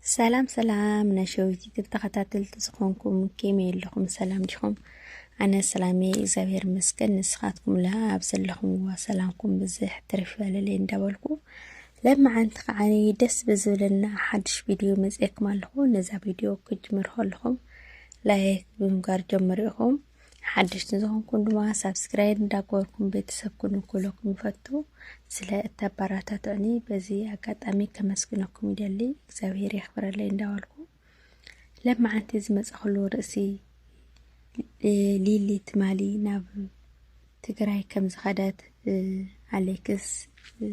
ሰላም ሰላም ናይ ሸዊት ዩቱብ ተኸታተልቲ ዝኾንኩም፣ ከመይ ኣለኹም? ሰላም ዲኹም? ኣነ ሰላም እየ፣ እግዚኣብሔር ይመስገን። ንስኻትኩም ላ ኣብ ዘለኹምዎ ሰላምኩም ብዝሕ ትርፍ ይበለለይ እንዳበልኩ፣ ለመዓንቲ ከዓኒ ደስ ብዝብለና ሓድሽ ቪድዮ መፅኤኩም ኣለኹ። ነዛ ቪድዮ ክጅምር ከለኹም ላይክ ብምግባር ጀምሩ ኢኹም። ሓደሽቲ ዝኾንኩም ድማ ሳብስክራይብ እንዳገበርኩም ቤተሰብ ኩኑ ክብለኩም ይፈቱ። ስለ እተበረታትዑኒ በዚ ኣጋጣሚ ከመስግነኩም ይደሊ። እግዚኣብሔር የኽብረለይ እንዳበልኩ፣ ለመዓንቲ ዝመፀኹሉ ርእሲ፣ እ፣ ሊሊ ትማሊ ናብ ትግራይ ከም ዝኸደት፣ እ፣ ኣሌክስ፣ እ፣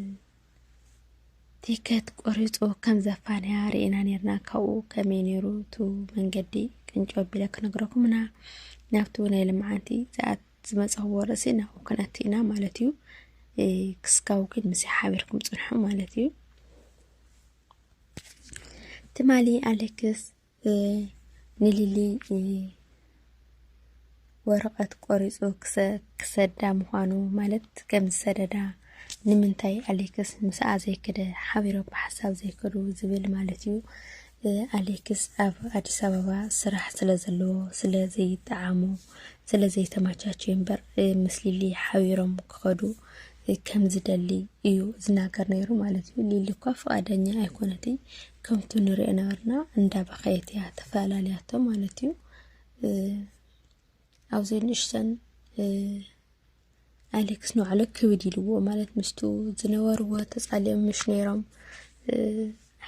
ቲከት ቆሪፁ ከም ዘፋንያ ርኢና ነርና። ካብኡ ከመይ ነይሩ እቲ መንገዲ ቅንጭብ ኣቢለ ክነግረኩም ኢና። ናብቲ ናይ ለመዓንቲ ዝኣት-፣ ዝመፀኽዎ ርእሲ ናብኡ ክነቲ ኢና ማለት እዩ። እ፣ ክስካው ግን ምስይ ሓቢርኩም ፅንሑ ማለት እዩ። ትማሊ ኣሌክስ፣ እ፣ ንሊሊ፣ እ፣ ወረቐት ቆሪፁ ክሰ-፣ ክሰዳ ምዃኑ፣ ማለት ከም ዝሰደዳ፣ ንምንታይ ኣሌክስ ምስኣ ዘይከደ፣ ሓቢሮም ብሓሳብ ዘይከዱ ዝብል ማለት እዩ። እ፣ ኣሌክስ ኣብ ኣዲስ ኣበባ ስራሕ ስለ ዘለዎ፣ ስለ ዘይጠዓሞ፣ ስለ ዘይተመቻቸዩ እምበር፣ እ፣ ምስ ሊሊ ሓቢሮም ክኸዱ፣ እ፣ ከም ዝደሊ እዩ ዝናገር ነይሩ ማለት እዩ። ሊሊ እኳ ፍቓደኛ ኣይኮነትይ። ከምቱ ንሪኦ ነበርና፣ እንዳበኸየት እያ ተፈላልያቶ ማለት እዩ። እ፣ ኣብዚ ንእሽተን፣ እ፣ ኣሌክስ ንባዕሉ ክብድ ኢልዎ ማለት ምስቱ ዝነበርዎ ተጻሊኦም ምሽ ነይሮም። እ፣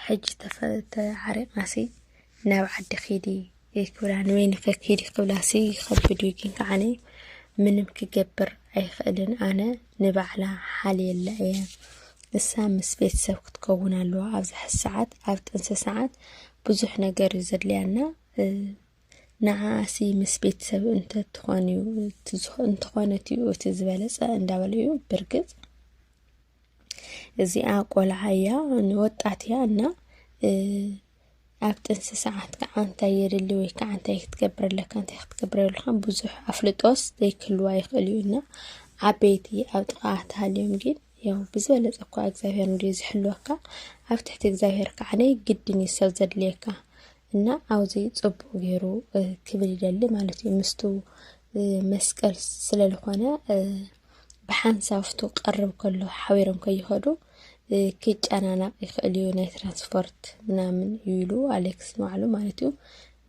ሕጂ ተፈ-፣ ተዓሪቕናሲ ናብ ዓዲ ኺዲ ክብላ፣ ንበይንኺ ኪዲ ክብላሲ ይኸብድ እዩ። ግን ከዓኒ ምንም ክገብር ኣይኽእልን። ኣነ ንባዕላ ሓልየላ እየ። ንሳ ምስ ቤተሰብ ክትከውን ኣለዋ። ኣብዚ ሕዚ ሰዓት ኣብ ጥንሲ ሰዓት ብዙሕ ነገር እዩ ዘድልያና። እ፣ ንዓኣሲ ምስ ቤተሰብ እንተትኾን እዩ፣ እቲ ዝኸ-፣ እንተኾነት እዩ እቲ ዝበለጸ እንዳበለ እዩ። ብርግጽ እዚኣ ቆልዓ እያ፣ ንወጣት እያ እና፣ እ፣ ኣብ ጥንሲ ሰዓት ከዓ እንታይ የድሊ ወይ ከዓ እንታይ ክትገብር ኣለካ፣ እንታይ ክትገብር የብልካን ብዙሕ ኣፍልጦስ ዘይክህልዋ ይኽእል እዩ እና ዓበይቲ ኣብ ጥቓኣ ተሃልዮም ግን ያው ብዝበለጸ እኳ እግዚኣብሔር እንድዩ ዝሕልወካ፣ ኣብ ትሕቲ እግዚኣብሔር ከዓ ናይ ግድን እዩ ሰብ ዘድልየካ እና ኣብዚ ጽቡቕ ገይሩ፣ እ፣ ክብል ይደሊ ማለት እዩ። ምስቱ፣ እ፣ መስቀል ስለ ዝኾነ፣ እ፣ ብሓንሳብ ፍቱ ቀርብ ከሎ ሓቢሮም ከይኸዱ፣ እ፣ ክጨናነቕ ይኽእል እዩ፣ ናይ ትራንስፖርት ምናምን እዩ ኢሉ ኣሌክስ ንባዕሉ ማለት እዩ።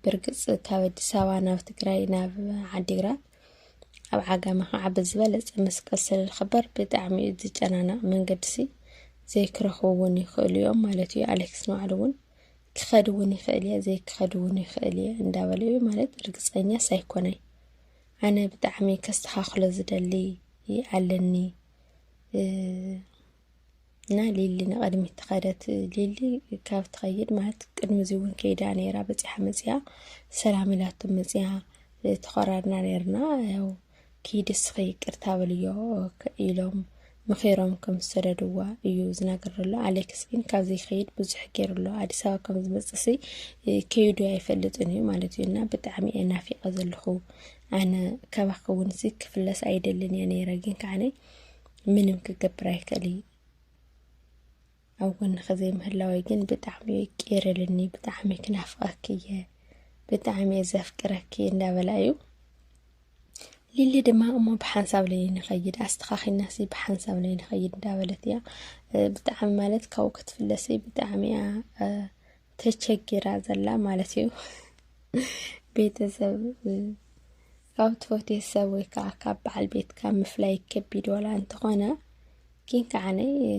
ብርግጽ ካብ ኣዲስ ኣበባ ናብ ትግራይ ናብ ዓዲግራት ኣብ ዓጋመ ከዓ ብዝበለጸ መስቀል ስለ ዝኽበር ብጣዕሚ እዩ ዝጨናነቕ። መንገዲ ሲ ዘይክረኽቡ እውን ይኽእሉ እዮም ማለት እዩ። ኣሌክስ ንባዕሉ እውን ክኸድ እውን ይኽእል እየ፣ ዘይክኸድ እውን ይኽእል እየ እንዳበለ እዩ ማለት ርግጸኛስ ኣይኮነይ። ኣነ ብጣዕሚ ከስተኻኽሎ ዝደሊ ኣለኒ፣ እ፣ እና ሊሊ ንቕድሚት ተኸደት። ሊሊ ካብ ትኸይድ ማለት ቅድሚ እዚ እውን ከይዳ ነይራ፣ በፂሓ መፅያ፣ ሰላም ኢላቶ መፅያ፣ እ፣ ተኾራርና ነርና። ያው ኪዲ እስኺ ይቅርታ በልዮ ኢሎም ምኺሮም ከም ዝሰደድዋ እዩ ዝነግር ዘሎ። ኣሌክስ ግን ካብ ዘይኸይድ ብዙሕ ገይሩ ኣሎ። ኣዲስ ኣበባ ከም ዝመፅእ ሲ፣ እ፣ ከይዱ ኣይፈልጥን እዩ ማለት እዩ። እና ብጣዕሚ እየ ናፊቐ ዘለኹ። ኣነ ካባኺ እውን ሲ ክፍለስ ኣይደልን እየ ነይረ፣ ግን ከዓነ ምንም ክገብር ኣይክእል እዩ። ኣብ ጎንኺ ዘይምህላወይ ግን ብጣዕሚ እዩ ቄርልኒ፣ ብጣዕሚ ክናፍቐኪ እየ፣ ብጣዕሚ እየ ዘፍቅረኪ እንዳበላ እዩ። ሊሊ ድማ እሞ ብሓንሳብ ለይ ንኸይድ፣ ኣስተኻኺልናሲ ብሓንሳብ ለይ ንኸይድ እንዳበለት እያ። እ፣ ብጣዕሚ ማለት ካብኡ ክትፍለሲ ብጣዕሚ እያ፣ እ፣ ተቸጊራ ዘላ ማለት እዩ። ቤተሰብ፣ እ፣ ካብ ትፈትዮ ሰብ ወይ ከዓ ካብ በዓል ቤትካ ምፍላይ ከቢድ ዋላ እንተኾነ፣ ግን ከዓነይ፣ እ፣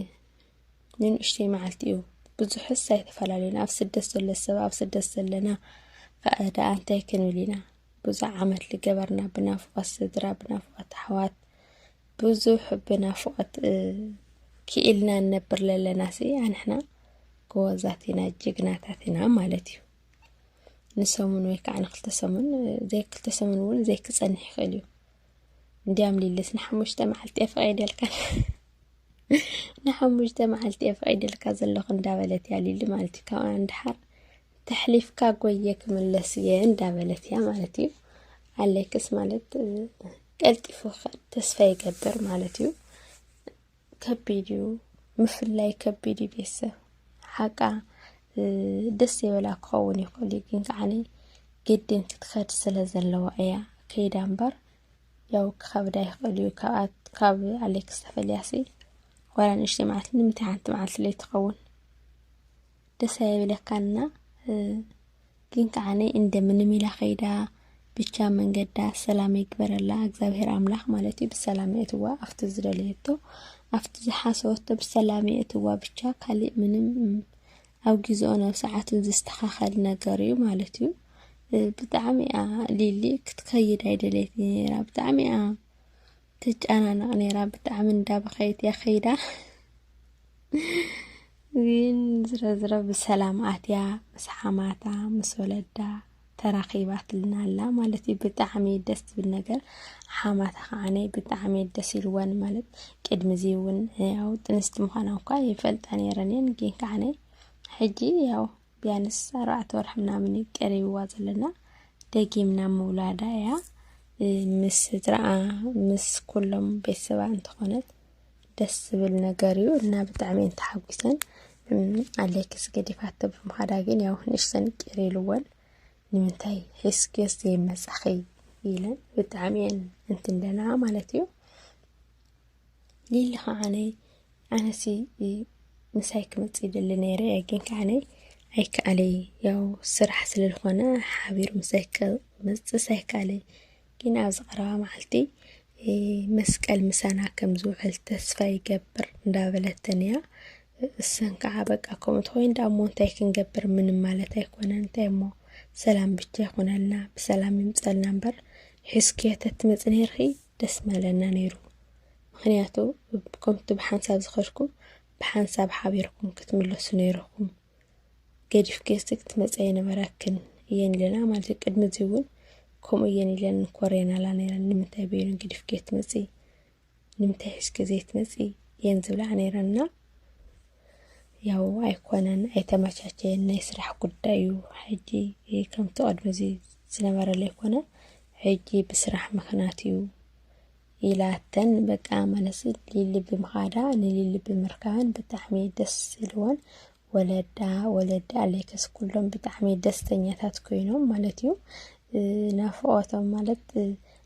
ንንእሽተይ መዓልቲ እዩ። ብዙሕስ ኣይተፈላለዩን። ኣብ ስደት ዘሎ ሰብ፣ ኣብ ስደት ዘለና ከ ደኣ እንታይ ክንብል ኢና? ብዙሕ ዓመት ልገበርና ብናፍቆት ስድራ፣ ብናፍቆት ኣሕዋት፣ ብዙሕ ብናፍቆት፣ እ፣ ክኢልና ንነብር ለለና ሲ፣ ኣንሕና ጎበዛት ኢና፣ ጅግናታት ኢና ማለት እዩ። ንሰሙን ወይ ከዓ ንክልተ ሰሙን፣ እ፣ ዘይ ክልተ ሰሙን እውን ዘይክጸንሕ ይኽእል እዩ። እንዲያም ሊልስ ንሓሙሽተ መዓልቲ እየ ፈቒደልካ፣ ንሓሙሽተ መዓልቲ እየ ፈቒደልካ ዘለኹ እንዳበለት እያ ሊሊ ማለት እዩ። ካብኣ ንደሓር ተሕሊፍካ ጎየ ክምለስ እየ እንዳበለት እያ ማለት እዩ። ኣሌክስ ማለት፣ እ፣ ቀልጢፉ ክኸድ ተስፋ ይገብር ማለት እዩ። ከቢድ እዩ፣ ምፍላይ ከቢድ እዩ ቤተሰብ። ሓቃ ደስ የበላ ክኸውን ይኽእል እዩ፣ ግን ከዓኒ ግድን ክትኸድ ስለ ዘለዋ እያ ከይዳ እምበር፣ ያው ክኸብዳ ይኽእል እዩ። ካብ ኣሌክስ ተፈልያሲ ዋላ ንእሽተይ መዓልቲ ንምንታይ ሓንቲ መዓልቲ ለይትኸውን ደስ ኣይብለካና። ግን ከዓኒ እንደ ምንም ኢላ ከይዳ ብቻ መንገዳ ሰላም ይግበረላ እግዚኣብሔር ኣምላኽ ማለት እዩ። ብሰላም የእትዋ ኣብቲ ዝደለየቶ ኣብቲ ዝሓሰበቶ ብሰላም የእትዋ። ብቻ ካሊእ ምንም ኣብ ግዜኡን ኣብ ሰዓቱን ዝስተኻኸል ነገር እዩ ማለት እዩ። ብጣዕሚ እያ ሊሊ ክትከይድ ኣይደለየት ነይራ። ብጣዕሚ እያ ትጨናነቕ ነይራ። ብጣዕሚ እንዳበኸየት እያ ከይዳ። ግን ዝረዝረ ብሰላም ኣትያ ምስ ሓማታ ምስ ወለዳ ተራኺባትልና ኣላ ማለት እዩ። ብጣዕሚ ደስ ዝብል ነገር ሓማታ ከዓነይ ብጣዕሚ ደስ ኢልወን ማለት ቅድሚ እዚ እውን ያው ጥንስቲ ምዃና እኳ ይፈልጣ ነይረን እየን። ግን ከዓነይ ሕጂ ያው ቢያንስ ኣርባዕተ ወርሒ ምናምን እዩ ቀሪብዋ ዘለና። ደጊምና ምውላዳ እያ ምስ ስድራኣ ምስ ኩሎም ቤተሰባ እንተኾነት ደስ ዝብል ነገር እዩ እና ብጣዕሚ እየን ተሓጒሰን። ኣሌክስ ገዲፋቶ ብምኻዳ ግን ያው ንእሽተን ቅር ኢልወን ንምንታይ ሒዝክዮስ ዘይመጻኺ ኢለን ብጣዕሚ እየን እንትን ደና ማለት እዩ። ሊሊ ከዓነይ ኣነሲ ምሳይ ክመጽእ ይደሊ ነይረ እየ፣ ግን ከዓነይ ኣይከኣለይ። ያው ስራሕ ስለ ዝኾነ ሓቢሩ ምሳይ ክመጽእስ ኣይከኣለይ። ግን ኣብዚ ቀረባ መዓልቲ መስቀል ምሳና ከም ዝውዕል ተስፋ ይገብር እንዳበለተን እያ። እሰን ከዓ በቃ ከምኡ ተኮይኑ ደኣ እሞ እንታይ ክንገብር ምንም ማለት ኣይኮነን። እንታይ እሞ ሰላም ብቻ ይኹነልና፣ ብሰላም ይምፀልና እምበር ሒዝክዮ ተትመፂ ነይርኺ ደስ መለና ነይሩ። ምኽንያቱ ከምቲ ብሓንሳብ ዝኸድኩም ብሓንሳብ ሓቢርኩም ክትምለሱ ነይርኩም። ገዲፍክዮስ ክትመፂ ኣይነበረክን እየን ኢለና ማለት እዩ። ቅድሚ እዚ እውን ከምኡ እየን ኢለን ኮሬናላ ነይረን። ንምንታይ በይኑ ገዲፍክዮ ትመፂ? ንምንታይ ሒዝኪ ዘይትመፂ እየን ዝብላ ነይረና። ያው ኣይኮነን፣ ኣይተመቻቸየን፣ ናይ ስራሕ ጉዳይ እዩ። ሕጂ ከምቲ ቅድሚ እዚ ዝነበረ ለይኮነ ሕጂ ብስራሕ ምኽንያት እዩ ኢላተን። በቃ ማለት ሊሊ ብምኻዳ ንሊሊ ብምርካበን ብጣዕሚ ደስ ኢልወን። ወለዳ ወለዲ ኣሌክስ ኩሎም ብጣዕሚ ደስተኛታት ኮይኖም ማለት እዩ። ናፍቆቶም ማለት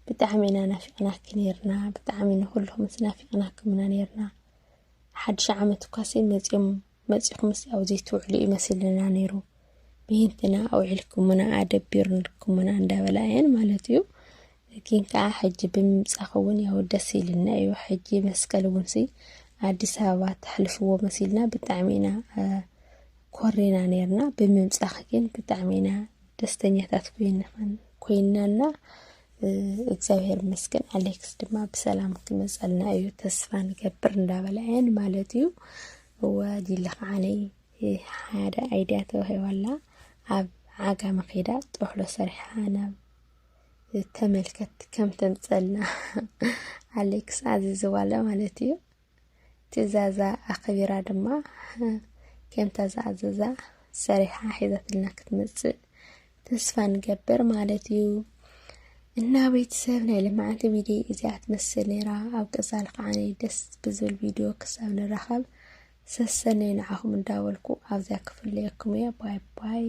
ብጣዕሚ ኢና ናፊቅናኪ ነይርና፣ ብጣዕሚ ንኩልኹምስ ናፊቅናኩምና ነይርና። ሓድሽ ዓመት እኳሲ መፂኦም መፂኹምስ ኣብዚ ትውዕሉ እዩ መሲልና ነይሩ። ብሂንትና ኣውዒልኩምና ኣደቢርኩምና እንዳበላ እየን ማለት እዩ። ግን ከዓ ሕጂ ብምምፃኽ እውን ያው ደስ ኢልና እዩ። ሕጂ መስቀል እውን ሲ ኣዲስ ኣበባ ተሕልፍዎ መሲልና ብጣዕሚ ኢና ኮሪና ነይርና። ብምምፃኽ ግን ብጣዕሚ ኢና ደስተኛታት ኮይንና ኮይንናና እግዚኣብሔር ይመስገን። ኣሌክስ ድማ ብሰላም ክመፀልና እዩ ተስፋ ንገብር እንዳበላ እየን ማለት እዩ። እወ ሊሊ ከዓነይ ሓደ ኣይድያ ተዋሂባላ። ኣብ ዓጋመ ከይዳ ጥሕሎ ሰሪሓ ናብ ተመልከት ከም ተምፀልና ኣሌክስ ኣዚዝዋለ ማለት እዩ። ትእዛዛ ኣኽቢራ ድማ ከምታ ዝኣዘዛ ሰሪሓ ሒዛትልና ክትመፅእ ተስፋ ንገብር ማለት እዩ። እና ቤተሰብ ናይ ልማዓንቲ ቪድዮ እዚኣ ትመስል ነይራ። ኣብ ቀፃሊ ከዓ ደስ ብዝብል ቪድዮ ክሳብ ንራኸብ ሰሰነይ ንዓኹም እንዳበልኩ ኣብዚያ ክፍለየኩም እየ። ባይ ባይ።